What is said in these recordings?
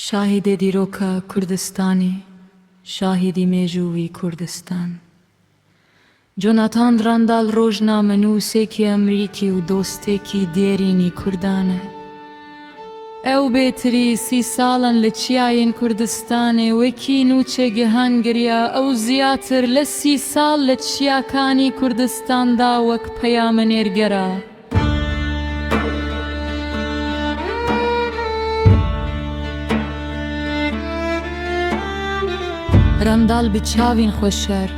شاهیدێ دیرۆکا کوردستانێ، شاهیدی مێژووی کوردستان. جۆناتان ڕانداڵ ڕۆژنامەنووسێکی ئەمریکی و دۆستێکی دێرینی کوردانە. ئەو بێتری 30 ساڵان لە چیایên کوردستانێ وەکی نوچەگیهان گریا. ئەو زیاتر لە 30 ساڵ لە چیاکانی کوردستاندا وەک پەیامنێر گەرا. ڕانداڵ بە چاوین خۆ شەر،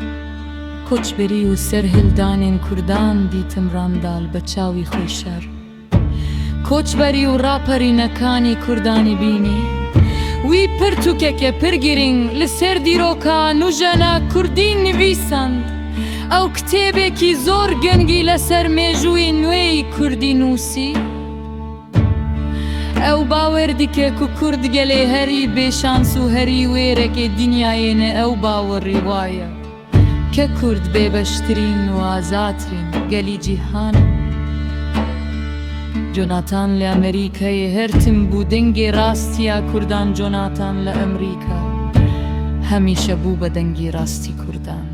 کۆچبەری و سەرهەڵدانێن کوردان دیتم. ڕانداڵ بە چاوی خۆی شەر، کۆچبەری و ڕاپەرینەکانی کوردانی بینی. وی پرتوکێکێ پر گرینگ لەسەر دیرۆکا نوژەنە کوردی نویساند. ئەو کتێبێکی زۆر گرنگی لەسەر مێژووی نوێی کوردی نووسی. ئەو باوەر دیکە کو کورد گەلێ هەری بێشانس و هەری وێرەکێ دنیایێنە. ئەو باوەڕی وایە کە کورد بێبەشترین و ئازاترین گەلی جیهانە. جۆناتان لە ئەمریکای هەرتم بوو دەنگی ڕاستیا کوردان. جۆناتان لە ئەمریکا هەمیشە بوو بە دەنگی ڕاستی کوردان.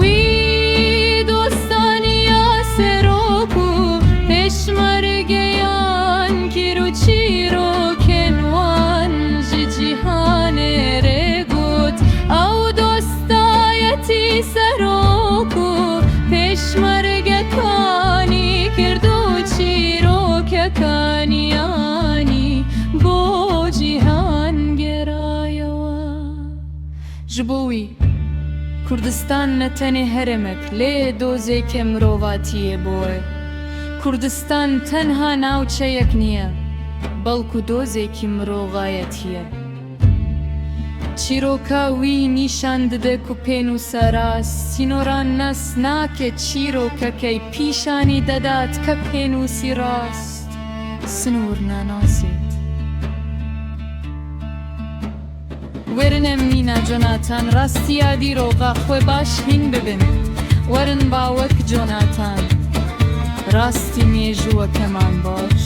وی دۆستانیا سەرۆک و پێشمەرگەیان کیر و چیرۆکێن وان ژ جیهانێ رێ گوت. ئەو دۆستایەتی سەرۆک و پێشمەرگەکانی کرد و چیرۆکەکانیانی بۆ جیهان گێرایەوە. ژ بۆ وی کوردستان نە تەنێ هەرێمەک، لێ دۆزێکێ مرۆڤاتییە بۆێ. کوردستان تەنها ناوچەیەک نییە، بەڵکو دۆزێکی مرۆڤایەتییە. چیرۆکا وی نیشان ددە کو پێنووسە ڕاست سینۆران ناس ناکێ. چیرۆکەکەی پیشانی دەدات کە پێنووسی ڕاست سنوور ناناسێت. وەرن ئەم مینا جۆناتان ڕاستیا دیرۆغا خوێ باش هین ببن. وەرن با وەک جۆناتان ڕاستی مێژووەکەمان باش